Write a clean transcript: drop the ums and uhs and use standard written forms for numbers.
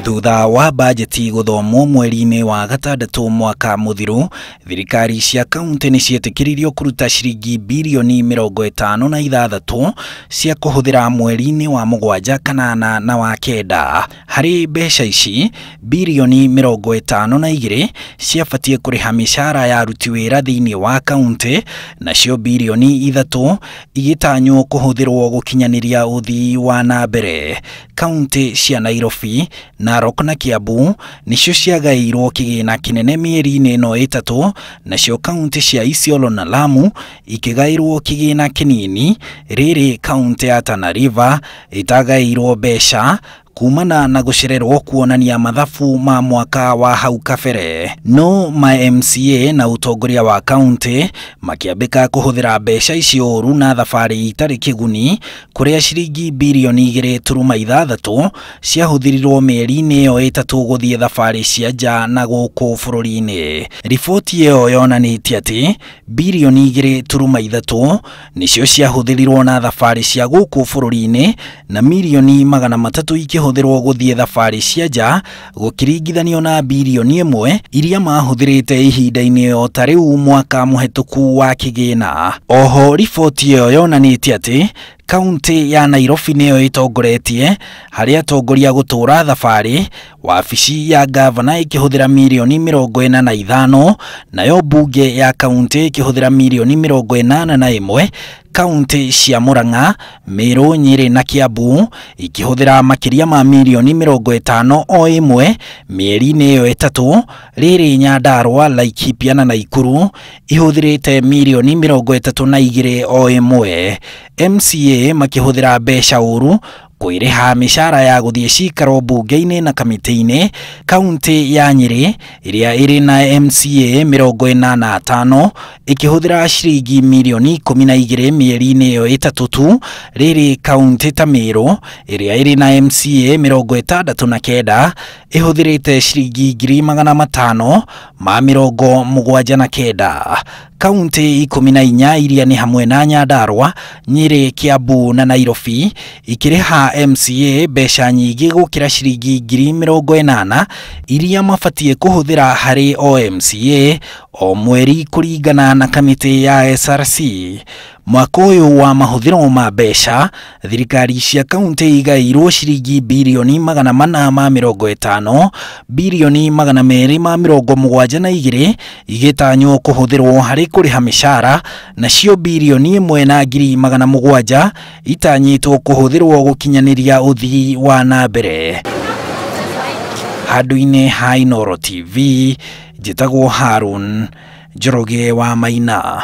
Thutha wa bajeti gũthomwo mweri-inĩ wa gatandatũ mwaka mũthiru, thirikari cia kaunti nĩ ciĩtĩkĩririo kũruta ciringi birioni 56 cia kũhũthĩra mweri-inĩ wa mũgwanja, kanana na wa kenda. Harĩ mbeca ici, birioni 52 ciabatiĩ kũrĩha mĩcara ya aruti wĩra thĩinĩ wa kaunti, nacio birioni 3 igĩtanywo kũhũthĩrwo gũkinyanĩria ũthii wa na mbere. Kaunti cia Nairobi, Narok na Kiambu nĩcio ciagaĩirwo kĩgĩna kĩnene mĩeri-inĩ ĩno ĩtatũ, nacio kaunti cia Isiolo na Lamu ikĩgaĩrwo kĩgĩna kĩnini, rĩrĩ kaunti ya Tana River ĩtagaĩirwo mbeca kumana na gũcererwo kuonania mathabu ma mwaka wa hau kabere. No ma MCA na ũtongoria wa kaunti makĩambĩka kũhũthĩra mbeca icio ũru na thabarĩ itarĩ kĩguni, kũrĩa ciringi birioni 2.6 ciahũthĩrirwo mĩeri-inĩ ĩyo ĩtatũ gũthiĩ thabarĩ cia nja na gũkũ bũrũri-inĩ. Riboti ĩyo yonanĩtie atĩ birioni 2.3 nĩcio ciahũthĩrirwo na thabarĩ cia gũkũ bũrũri-inĩ na mirioni 300 ikĩhũthĩrwo gũthiĩ thabarĩ cia nja gũkĩringithanio na birioni 1 iria mahũthĩrĩte ihinda-inĩ o ta rĩu mwaka mũhetũku wa kĩgĩna. Oho riboti ĩyo yonanĩtie atĩ kaunti ya Nairobi nĩyo ĩtongoretie harĩ atongoria gũtũra thabarĩ, wabici ya gavana ĩkĩhũthĩra mirioni 45, nayo mbunge ya kaunti ĩkĩhũthĩra mirioni 81, kaunti cia Murang'a, Meru, Nyeri na Kiambu ikĩhũthĩra makĩria ma mirioni 50 o ĩmwe mĩeri-inĩ ĩyo ĩtatũ, rĩrĩ Nyandarua, Laikipia na Nakuru ihũthĩrĩte mirioni 32 o ĩmwe. MCA makĩhũthĩra mbeca ũru kwĩrĩha mĩcara ya gũthiĩ cikaro mbunge-inĩ na kamĩtĩ-inĩ. Kaunti ya Nyeri ĩrĩa ĩrĩ na MCA 45 ĩkĩhũthĩra ciringi mirioni 12 mĩeri-inĩ ĩyo ĩtatũ tu, rĩrĩ kaunti ta Meru ĩrĩa ĩrĩ na MCA 69 ĩhũthĩrĩte ciringi 579,000. Kaunti 14 iria nĩ hamwe na Nyandarua, Nyeri, Kiambu na Nairobi ikĩrĩha MCA mbeca nyingĩ gũkĩra ciringi 80,000 iria mabatiĩ kũhũthĩra harĩ o MCA o mweri kũringana na kamĩtĩ ya SRC. Mwaka ũyũ wa mahũthĩro ma mbeca, thirikari cia kaunti igaĩirwo ciringi birioni 450, birioni 272 igĩtanywo kũhũthĩrwo harĩ kũrĩha mĩcara, nacio birioni 1,700,000 itanyĩtwo kũhũthĩrwo gũkinyanĩria ũthii wa na mbere. Handũ-inĩ ha Inooro TV, njĩtagwo Harun Njoroge wa Maina.